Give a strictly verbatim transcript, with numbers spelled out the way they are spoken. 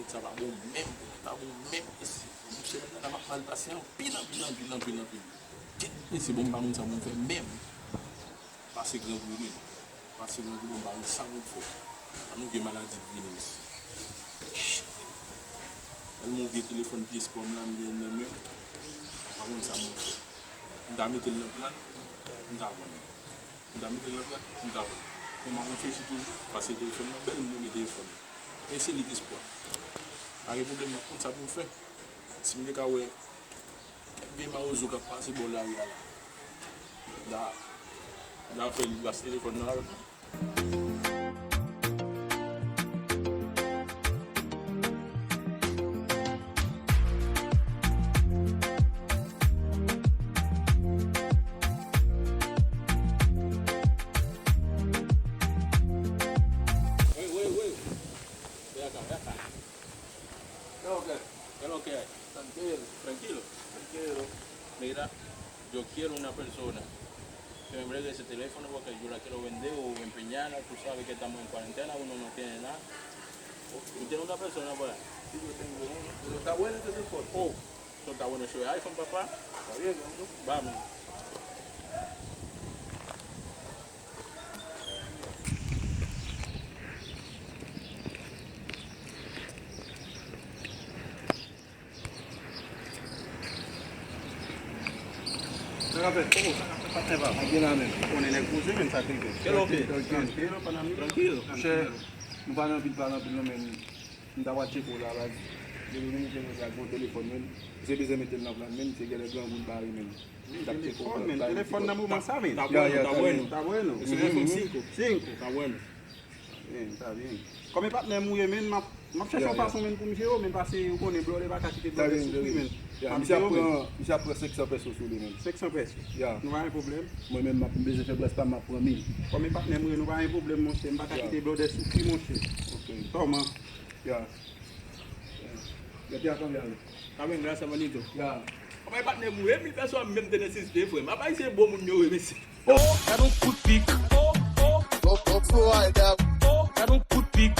Sa pa bon menm, pa bon menm. Mesye, yon semèn nan m ap mal pase anpil, anpil, anpil, anpil, anpil. Kèt, mesye, bon, m pa konn sa pou m fè menm. Pase grangou wi. Pase grangou, bon, m pa konn sa pou m fè. Annou gen maladi k vini, mesye. Tèlman yon vye telefòn pyès pa m la, m gen nan men m. M pa konn sa pou m fè. M ta mete l nan plan, m ta vann. M ta mete l nan plan, m ta vann. Men m ap reflechi toujou, paske telefòn nan bèl, m renmen telefòn nan. Men se lit espwa. Pa gen pwoblèm, m ap konn sa pou m fè. Si m te ka wè vye mawozo k ap pase bò lari a la, m ta, m ta fè li pase telefòn nan avè m. Wi, wi, wi. Ven acá, ven acá. ¿Qué es lo que? ¿Qué es lo que hay? Tranquilo. Tranquilo. Tranquilo. Mira, yo quiero una persona que me bregue ese teléfono porque yo la quiero vender o empeñarla. Tú sabes que estamos en cuarentena, uno no tiene nada. ¿Tú tienes una persona por ahí? Sí, yo tengo uno. Pero está bueno ese teléfono. Oh, eso está bueno, eso es iPhone, papá. Está bien, vamos. Vamos. Sa k ap fèt? Oh, sa k ap fèt, patnè pa m? Mwen gen la menm. Ou konnen nèg poze, men sa k rive. Kè l oke? Trankil, trankil, trankil. Monchè, nou pa nan anpil pale anpil non, men m ta pral tcheke w la, baz. Depi nou mete nou sa ak bon telefòn, men misye bezwen mete l nan plan, men misye genlè grangou l bare, men. Wi, telefòn, men. Telefòn nan moman sa, men. Ta bueno, ta bueno. Ta bueno. Ese es iPhone cinco. Cinco. Ta bueno. Bien, ta bien. Kòm e patnè m ou ye, men, m ap, m ap chèche yon fason, men, pou m jere w, men, paske ou konnen blòdè pa ka kite blòdè soufri, men. M ap jere w, men. Misye ap pran, misye ap pran senk san pèso sou li, men. Senk san pèso? Ya. Nou pa gen pwoblèm. Mwen menm, m ap, m bezwen fè brès pa m, m ap pran mil. Kòm e patnè m ou ye, nou pa gen pwoblèm, monchè. M pa ka kite blòdè soufri, monchè. Ok. Tòman. Ya. Mete a konbyen? Está bien, gracias, manito. Ya. Kòman e patnè m ou ye, mil pèso a m menm te nan sispe, frè m. Apa ayisyen bon moun yo ye, mesye. Oh, gad yon kout pik. Oh, oh. Don't, don't throw it out. Oh, gad yon kout pik.